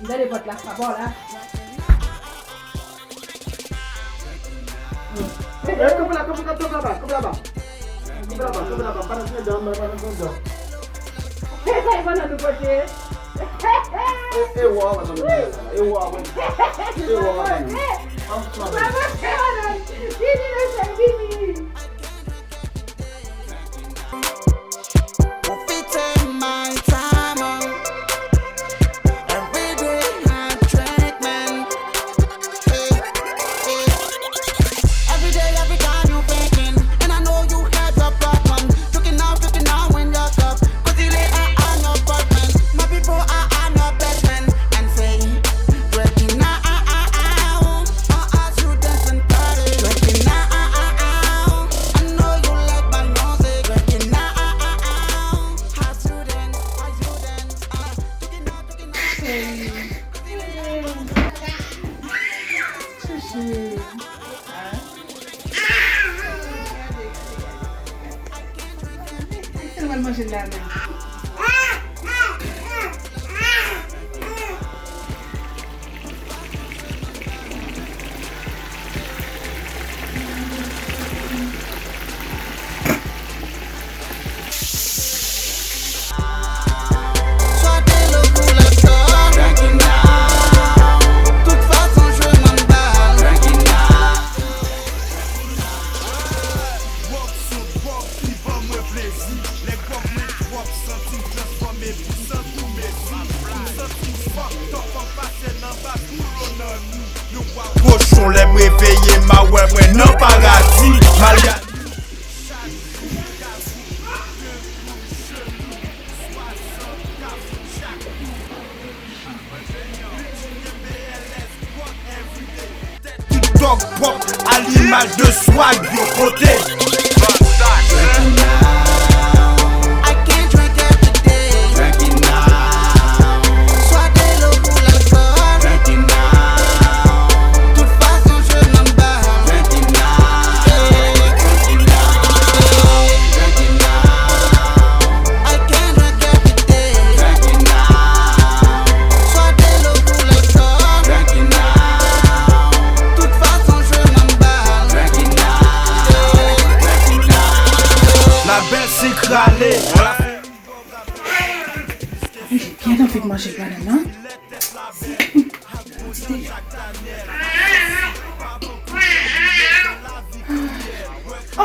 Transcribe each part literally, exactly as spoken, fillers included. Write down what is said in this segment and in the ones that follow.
Gade pòt la, pa bò la. Eh, kanpe la, kanpe, kanpe, kanpe laba, kanpe laba. Kanpe laba, kanpe laba, pa nan fenèt, pa nan fenèt. E, e, wa, wa, wa, e, wa, wa, e, wa, wa, wa. Anfan. Vini, mesye, vini. Profite my time, oh. Every day I drink, man. Hey, hey. Every day, every time you thinking, and I know you have your problem. Drinking now, drinking now in your cup. Cause il est à, à your apartment. My people are, are your best friend. And say, drinking now, ah, ah, ah, oh. Or else you dance and party. Drinking now, ah, ah, ah, oh. I know you like my music. Drinking now, ah, ah, ah, oh. How you dance, how you dance, ah. Drinking now, drinking now. Hey. Chouchou. Kisa l pral manje la menm? Swa de lo pou lèkòl. Tout fason jwe manbal. Gwòg sou gwòg ki ban mwen plezi. Lè gwòg mwen twòp, santi m transfòme, san tou mezi. M santi m fò, twòp fòk pase nan baz, koulon nan nou. Kochon, lè m reveye, m a wè mwen nan paradi. Malga- Tout dòg pwòp, a limaj de swag yo pote. I can't drink every day. Swa de lo pou lèkòl. Tout fason jwe manbal. I can't drink every day. Swa de lo pou lèkòl. Tout fason jwe manbal. La bèl sik rale. J'ai bien envie de manger le banana. Oh,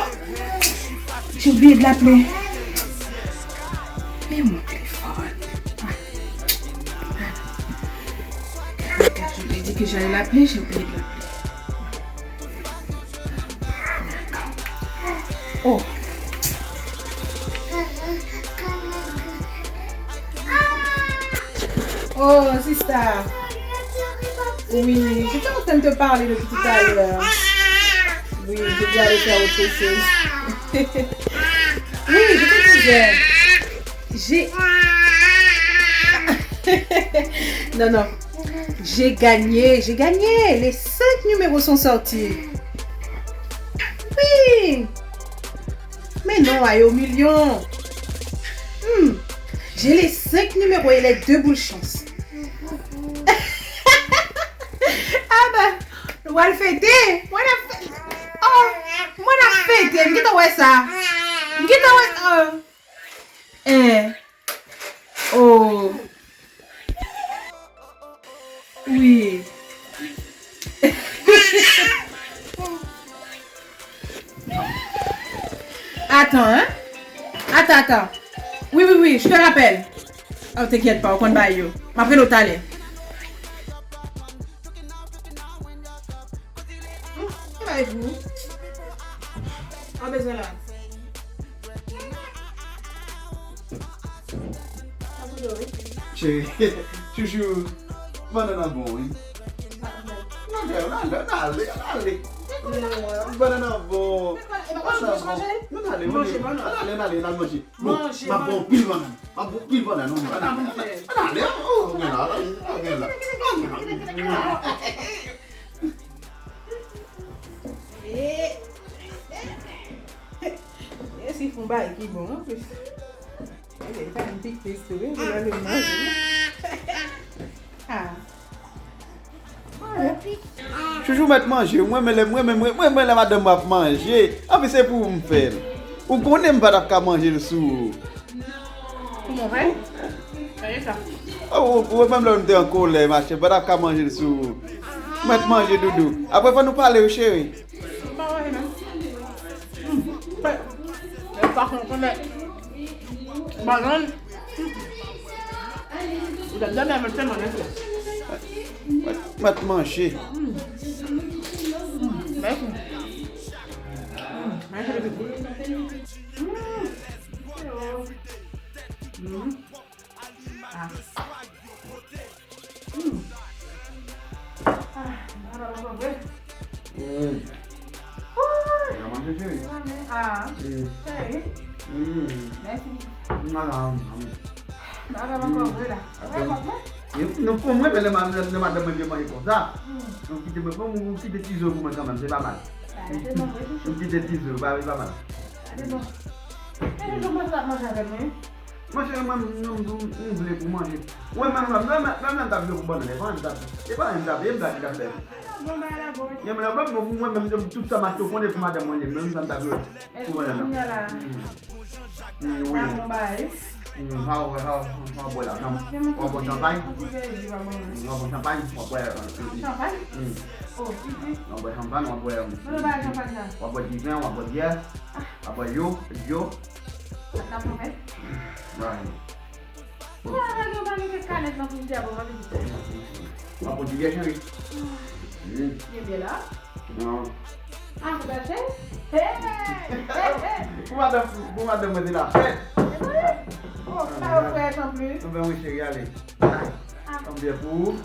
j'ai oublié de l'appeler. Mais mon téléphone. Je lui ai dit que j'allais l'appeler, j'ai oublié de l'appeler. Oh. Oh, sista. Oui, j'étais en train de te parler depuis tout à l'heure. Oui, je vais aller faire autre chose. Oui, je te disais. J'ai. Non, non. J'ai gagné, j'ai gagné. Les cinq numéros sont sortis. Oui. Men non, a yo milyon. Hmm. J'ai les cinq numéros et les deux boules chance. Ah ben, nou pral fete. Mwen ap fete. Oh, mwen ap fete. M gentan wè sa. M gentan wè sa. Eh. Oh. Wi. Attends, hein? Attends, attends. Oui, oui, oui, je te rappelle. Oh, t'inquiète pas, ou konn bagay yo. M ap rele w talè. Hmm, ki bagay pou ou? Ou bezwen la? Cheri, chouchou, bannann nan bon, wi. N ale, n ale, n ale, n ale. Bannann nan bon. Bannann nan bon. N ale, n ale, n ale, n al manje. Bon, m ap ba w pil bannann. M ap ba w pil bannann, wi. N ale, n ale. Oh, gen la, gen la. E si fon bagay ki bon, anplis. E, sa yon piknik tou, wi, pou lè nou manje. Ah. Chouchou mèt manje, mwen renmen lè, mwen renmen, mwen renmen lè madanm mwen ap manje. Anpi se pou ou m fè l. Ou konnen m pa t ap ka manje l sou ou. Pou mwen, vre? Gade sa. Oh, ou, ou menm lè m te an kolè, machè, m pa t ap ka manje l sou ou. Mèt manje, doudou. Apre, fò nou pale, wi, cheri. M pa manje, non. Hmm. Fè, fè fason konnen. Bannann. Ou ta dòmi avè l sèlman, mèsi. Mèt, mèt manje. Mm. Mm. Mèsi. Mm. Mèsi, bebe. Mm. Mm. Ah. Mm. Ah, mwen pa konprann vre. Mm. Ooh. Ou ka manje, cheri? Ah. Mm. Cheri. Mm. Mèsi. Mwen la, mwen. Mwen pa konprann vre la. Ou pa konprann? Non, pou mwen, men lè ma-, lè, lè madanm mwen vin manje konsa, mm, nou kite mwen, bon, nou kite ti zo pou mwen kanmenm, se pa mal. Sa se bon vre, chouchou. Nou kite ti zo, pa, pa mal. Sa se bon. E, nou konn sa manje avè mwen. Monchè, mwen, m, m, m, m vle pou manje. Mwen, menm, menm, menm, menm, menm, t ap jwe pou bannann, e pa menm t ap, e pa menm t ap, e m t ap, t ap fè. Bon, bagay la bon. Mwen, mwen, mwen, tout sa m achte, ou konnen pou madanm mwen, menm sa m t ap jwe pou bannann nan. Kounye a la. Mm. Mm, wi. Sa bon, bagay. Mm, sa w, sa w, sa w bwè la, chanm-, w ap bwè chanpay? Mm, w ap bwè chanpay, w ap bwè, euh, mm. Chanpay? Mm. Oh, si, si. W ap bwè chanpay, w ap bwè, euh, w ap bwè diven, w ap bwè byè, w ap bwè yo, yo. Sa t ap fè? Right. Sa va gen pa gen kèk kanèt nan frijidyè a pou mwen vin fè. W ap pran ti byè, cheri? Wi. Gen byè la? Non. Ah, ou gache? Hey! Hey, hey! Pou madanm, pou madanm mwen te la fèt. Oh, pa yo frèt anplis. Anben wi, cheri, ale. Ah. Yon byè pou ou,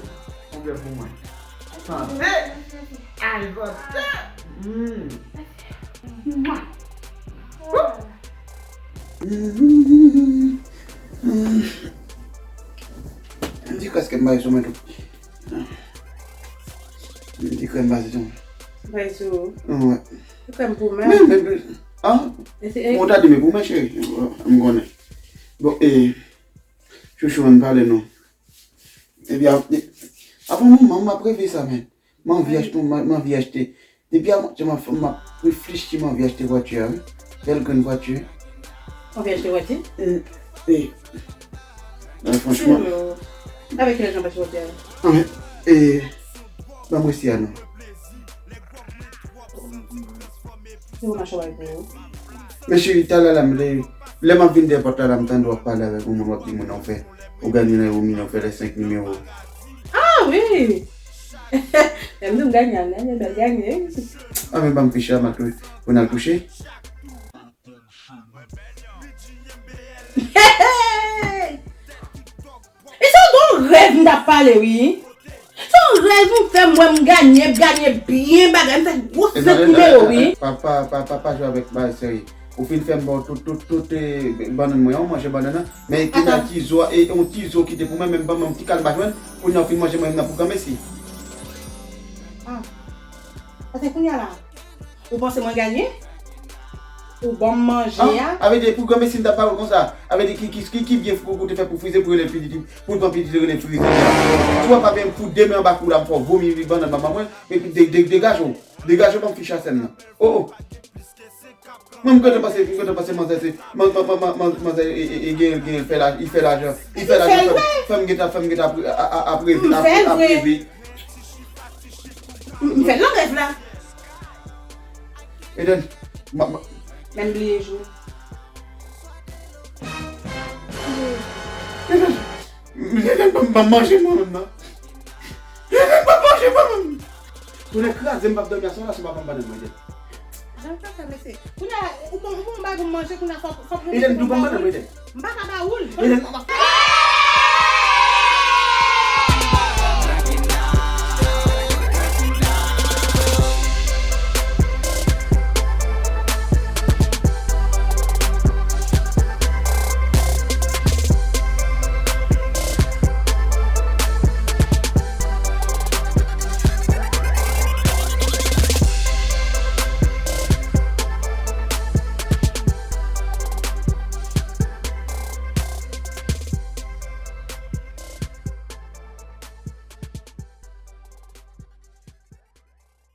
yon byè pou mwen. Santé! Ay, santé! Mm. Mwa. M di krèske m bay sou mwen tou. M di krèm base sou mwen. Bay sou. Wi. Ou krèm pou mwen. Men, men, men, ah? Bon, ou ta di men pou mwen, cheri. M konnen. Bon, e, chouchou, ann pale non. Epi, ap-, e, apre yon moman, m ap reve sa, men. M anvi achte, m, m anvi achte. Depi avantyè m ap, m ap reflechi, m anvi achte vwati a, wi. Bèl grenn vwati. Ou anvi achte vwati? E, e. Nan, franchman. Avèk kilès ou anvi achte vwati a? Anfen, e, ban m resi a non. Se pou mache w al pou ou. Men cheri, talè la, m lè, lè m ap vin dèyè pòt la, la, m tande w ap pale avèk yon moun, w ap di moun nan w fè, ou ganye nan yon milyon, fè lè senk nimewo. Ah, wi! Lè m di w m ganye, m ganye, bèl ganye. Ah, men ban m ficha, m ap tou, pou n al kouche. Hey! E se yon rèv m t ap pale, wi. Se yon rèv m fè, m wè m ganye, m ganye byen bagay, m fè gwo senk nimewo, wi. Pa, pa, pa, pa, pa jwe avèk bagay serye. Ou fin fè m ba w tout, tout, tout, e, bannann mwen an, ou manje bannann nan. Men kounye a ti zo a, e, yon ti zo ki te pou mwen, men m ban m yon ti kalbas mwen, kounye a ou fin manje mwen nan pou granmesi. Ah. Paske kounye a la, ou panse mwen ganye? Ou ban m manje a? Ah, avè di pou granmesi m t ap ba w konsa. Avè di ki, ki, ki, ki vye fou ou te fè pou frize pou rele pitit, pou l pran pitit rele frize a. Si w ap avè m pou de men anba kou la, m fè w vomi bannann manman mwen, epi de, de, degaje w. Degaje w ban m ficha sèn nan. Oh, oh. Mwen, m gentan panse, m gentan panse manzè se, man-, man-, man-, man-, man-, manzè, e, e, e, gen, gen, fè la, li fè lajan, li fè lajan, fè m, fè m gentan, fè m gentan ap, a, a, ap reve, ap, ap reve. M fè l nan rèv la. Eden, ma, ma. Men m bliye jou. Eden, Eden, ban m, ban m manje mwen menm nan. Eden, ban m manje mwen menm. Tonnè kraze m, m p ap dòmi aswè la si w pa ban m bannann mwen, Eden. Jan sa fè, mesye. Kounye a, ou bon, ou bon bagay pou m manje, kounye a fò, fò pou Eden, tou ban m bannann mwen, Eden. M pa ka ba ou l. Eden,